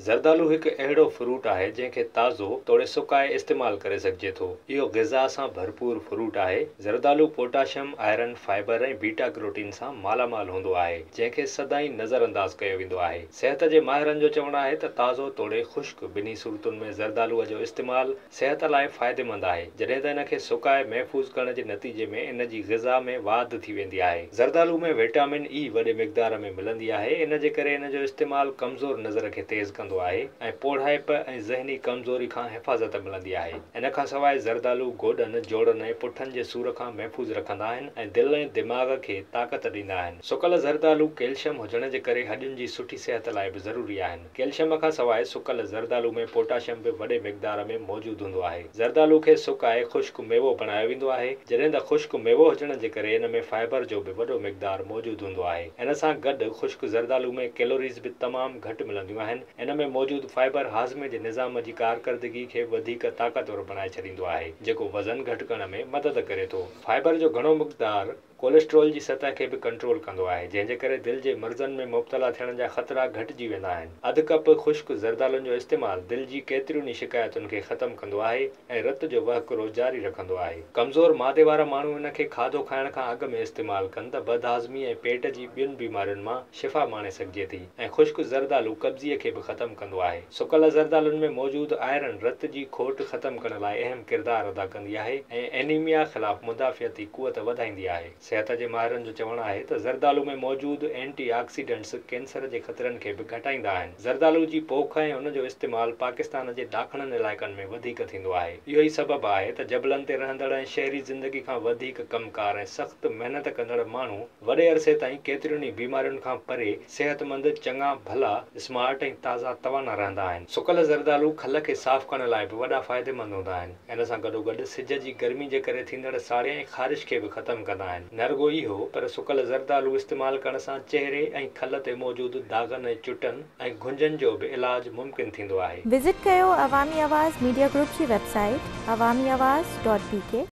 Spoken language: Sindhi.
زردالو هڪ اهڙو فروٽ آهي جنهن کي تازو توڙي سڪائي استعمال ڪري سگهجي ٿو. اهو غذا سان ڀرپور فروٽ آهي. زردالو پوٽاشيم، آئرن، فائبر ۽ بيٽا ڪروٽين سان مالا مال هوندو آهي، جنهن کي سدائين نظرانداز ڪيو ويندو آهي. صحت جي ماهرن جو چوڻ آهي ته تازو توڙي خشڪ ٻنهي صورتن ۾ زردالوء جو استعمال صحت لاء فائديمند آهي، جڏهن ته ان کي سڪائي محفوظ ڪرڻ جي نتيجي ۾ ان جي غذا ۾ واڌ ٿي ويندي آهي. زردالو ۾ وٽامن اي وڏي مقدار ۾ ملندي آهي، ان جي ڪري ان جو استعمال ڪمزور نظر کي تيز ڪندو آهي ۽ پوڙهائپ ۽ ذهني ڪمزوري کان حفاظت ملندي آهي. ان کان سواء زردالو گوڏن، جوڙن ۽ پٺن جي سور کان محفوظ رکندا آهن ۽ دل ۽ دماغ کي طاقت ڏيندا آهن. سڪل زردالو ڪيلشم هجڻ جي ڪري هڏين جي سٺي صحت لاء به ضروري آهن. ڪيلشم کان سواء سڪل زردالو ۾ پوٽاشيم به وڏي مقدار ۾ موجود هوندو آهي. زردالو کي سڪائي خشڪ ميوو بڻايو ويندو آهي، جڏهن ته خشڪ ميوو هجڻ جي ڪري ان ۾ فائبر جو به وڏو مقدار موجود هوندو آهي. ان سان گڏ خشڪ زردالو ۾ ڪيلوريز به تمام گهٽ ملنديون آهن. ان ۾ موجود فائبر هاضمي جي نظام جي ڪارڪردگي کي وڌيڪ طاقتور بڻائي ڇڏيندو آهي، جيڪو وزن گهٽ ڪرڻ ۾ مدد ڪري ٿو. فائبر جو گهڻو مقدار. ڪوليسٽرول جي سطح کي به ڪنٽرول ڪندو آهي، جنهن جي ڪري دل جي مرضن ۾ مبتلا ٿيڻ جا خطرا گهٽجي ويندا آهن. اڌ ڪپ خشڪ زردالن جو استعمال دل جي ڪيتريون ئي شڪايتن کي ختم ڪندو آهي ۽ رت جو وهڪرو جاري رکندو آهي. ڪمزور معدي وارا ماڻهو ان کي کاڌو کائڻ کان اڳ ۾ استعمال ڪن ته بدهاضمي ۽ پيٽ جي ٻين بيمارين مان شفا ماڻي سگهجي ٿي ۽ خشڪ زردالو قبضيء کي به ختم ڪندو آهي. سڪل زردالن ۾ موجود آئرن رت جي کوٽ ختم ڪرڻ لاء اهم ڪردار ادا ڪندي آهي ۽ اينيميا خلاف مدافعتي قوت وڌائيندي آهي. صحت جي ماهرن جو چوڻ آهي ته زردالو ۾ موجود اينٽي آڪسيڊنٽس ڪينسر جي خطرن کي به گهٽائيندا آهن. زردالو جي پوک ۽ ان جو استعمال پاڪستان جي ڏاکڻن علائقن ۾ وڌيڪ ٿيندو آهي. اهو ئي سبب آهي ته جبلن تي رهندڙ ۽ شهري زندگي کان وڌيڪ ڪم ڪار ۽ سخت محنت ڪندڙ ماڻهو وڏي عرصي تائين ڪيترين ئي بيمارين کان پري صحتمند، چڱا ڀلا، اسمارٽ ۽ تازا توانا رهندا آهن. سڪل زردالو کل کي صاف ڪرڻ لاء به وڏا فائديمند هوندا آهن. ان سان گڏوگڏ سج جي گرمي جي ڪري ٿيندڙ ساڙي ۽ خارش کي به ختم ڪندا آهن. نه رڳو اهو پر سڪل زردالو استعمال ڪرڻ سان چهري ۽ کل تي موجود داغن ۽ چٽن ۽ گهنجن جو به علاج ممڪن ٿيندو آهي. وزٽ ڪيو عوامي آواز ميڊيا گروپ جي website Awami Awaz dot B K.